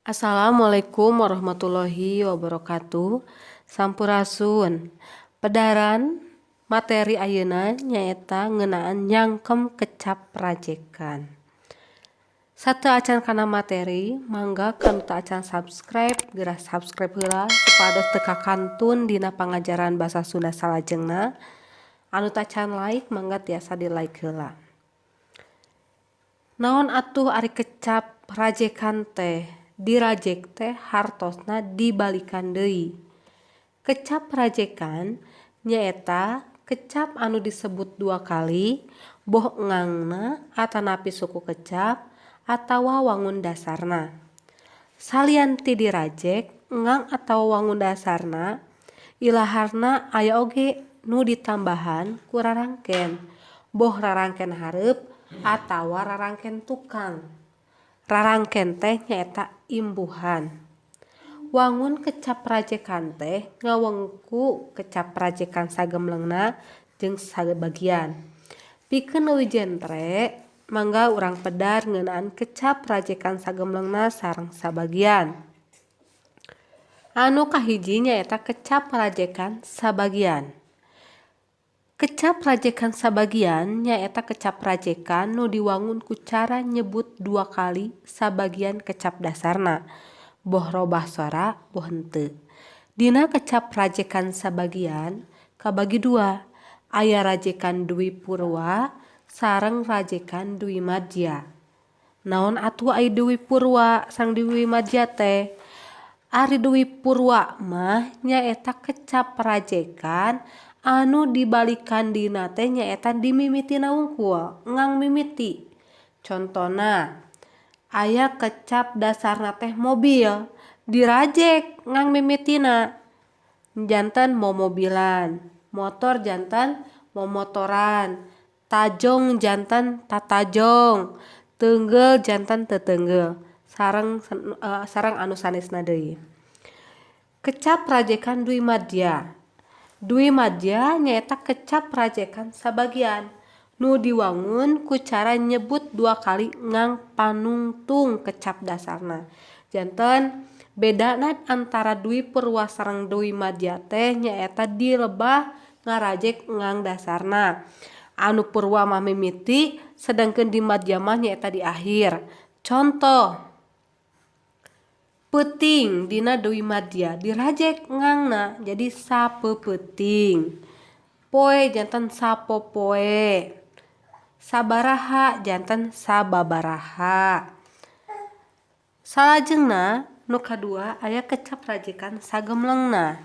Assalamualaikum warahmatullahi wabarakatuh. Sampurasun. Pedaran materi ayeuna nyaeta ngeunaan nyangkem kecap rajekan. Sateuacan kana materi, mangga kanu teu acan subscribe geura subscribe heula supados teu kakantun dina pangajaran basa Sunda salajengna. Anu teu acan like, mangga tiasa di like heula. Naon atuh ari kecap rajekan teh? Dirajek teh hartosna dibalikan deui. Kecap rajekan nyaeta kecap anu disebut dua kali, boh engangna atanapi suku kecap atawa wangun dasarna. Salian ti dirajek engang atawa wangun dasarna, ilaharna aya oge nu ditambahan ku rarangken, boh rarangken hareup atawa rarangken tukang. Rarangken teh nyaeta imbuhan. Wangun kecap rajekan teh ngawengku kecap rajekan sagemlengna jeung sabagian. Pikeun leuwih jentre, mangga urang pedar ngeunaan kecap rajekan sagemlengna sareng sabagian. Anu kahiji nyaeta kecap rajekan sabagian. Kecap rajekan sabagian nyaeta kecap rajekan nu diwangun ku cara nyebut dua kali sabagian kecap dasarna, boh robah sora boh henteu. Dina kecap rajekan sabagian kabagi dua, aya rajekan dwi purwa sareng rajekan dwi madya. Naon atuh ari dwi purwa sareng dwi madya teh? Ari dwi purwa mah nyaeta kecap rajekan anu dibalikan dina teh nyaeta dimimitina wungkul, engang mimiti. Contona, aya kecap dasarna teh mobil, dirajek ngang mimitina janten momobilan, motor janten momotoran, tajong janten tatajong, teungeul janten teteunggeul, sareng anu sanesna deui. Kecap rajekan dwi madya. Dwi madya nyaeta kecap rajekan sabagian nu diwangun ku cara nyebut dua kali ngang panungtung kecap dasarna. Janten bedana antara dwi purwa sareng dwi madya teh nyaeta dilebah ngarajek ngang dasarna. Anu purwa mah mimiti, sedangkeun di madya mah nyaeta di akhir. Contoh, peuting dina dwi madya dirajek ngangna jadi sapeupeting. Poe janten sapopoe. Sabaraha janten sababaraha. Salajengna nu kadua aya kecap rajekan sagemlengna.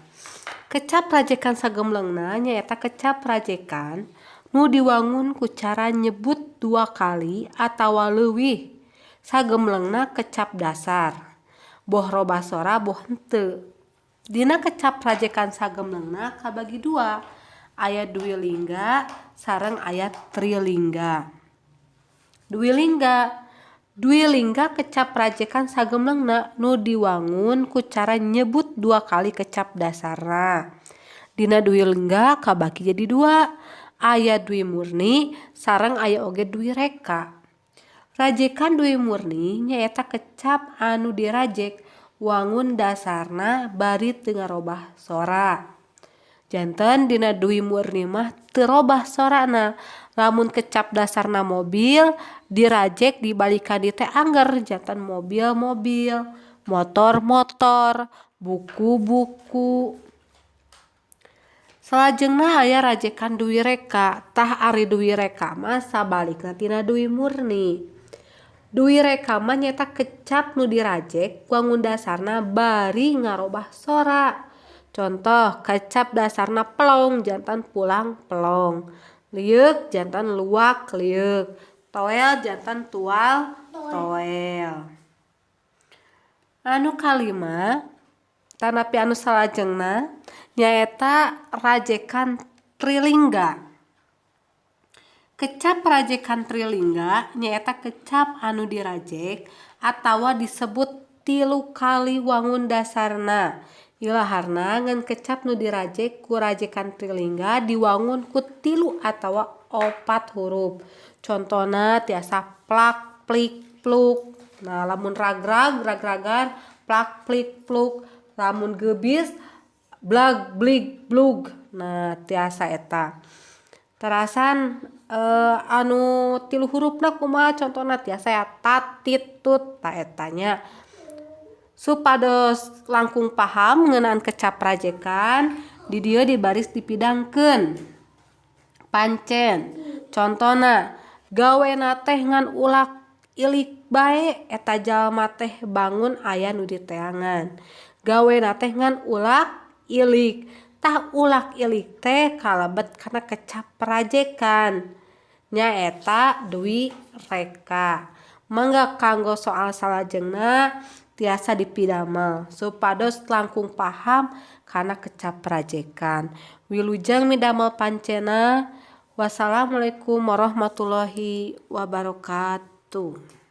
Kecap rajekan sagemlengna nyaeta kecap rajekan nu diwangun ku cara nyebut dua kali atawa leuwih sagemlengna kecap dasar, boh robah sora boh henteu. Dina kecap rajekan sagemlengna kabagi dua, aya dwi lingga sareng aya trilingga. Dwi lingga. Dwi lingga kecap rajekan sagemlengna nu diwangun ku cara nyebut dua kali kecap dasarna. Dina dwi lingga kabagi jadi dua, aya dwi murni sareng aya oge dwi reka. Rajekan dwi murni nyaeta kecap anu dirajek wangun dasarna bari teu ngarobah sora. Janten dina dwi murni mah teu robah sorana. Lamun kecap dasarna mobil dirajek dibalikan di teh angger janten mobil-mobil, motor-motor, buku-buku. Salajengna aya rajekan dwi reka. Tah, ari dwi reka mah sabalikna tina dwi murni. Dwi reka mah nyaeta kecap nu dirajek wangun dasarna bari ngarobah sora. Contoh, kecap dasarna pelong janten pulang pelong, lieuk janten luak lieuk, toel janten tual toel. Anu kalima tanapi anu salajengna nyaeta rajekan trilingga. Kecap rajekan trilingga nyaeta kecap anu dirajek atawa disebut tilu kali wangun dasarna. Ilaharna ngan kecap nu dirajek ku rajekan trilingga diwangun ku tilu atawa opat huruf. Contona tiasa plak, plik, pluk. Nah, lamun ragrag, ragragan, Plak plik pluk, lamun geubis blag blig blug. Nah, tiasa eta. Terasan anu tilu hurufna kumaha contona? Tiasa ya tat tit tut. Tah, eta nya. Supados langkung paham ngeunaan kecap rajekan, di dieu di baris dipidangkeun pancen. Contona, gawena teh ngan ulak ilik bae, eta jalma teh bangun aya nu diteangan. Gawena teh ngan ulak ilik. Tah, ulak ilik teh kalebet kana kecap rajekan, nyaeta dwi reka. Mangga kanggo soal salajengna tiasa dipidamel supados langkung paham kana kecap rajekan. Wilujeng midamel pancenna. Wassalamualaikum warahmatullahi wabarakatuh.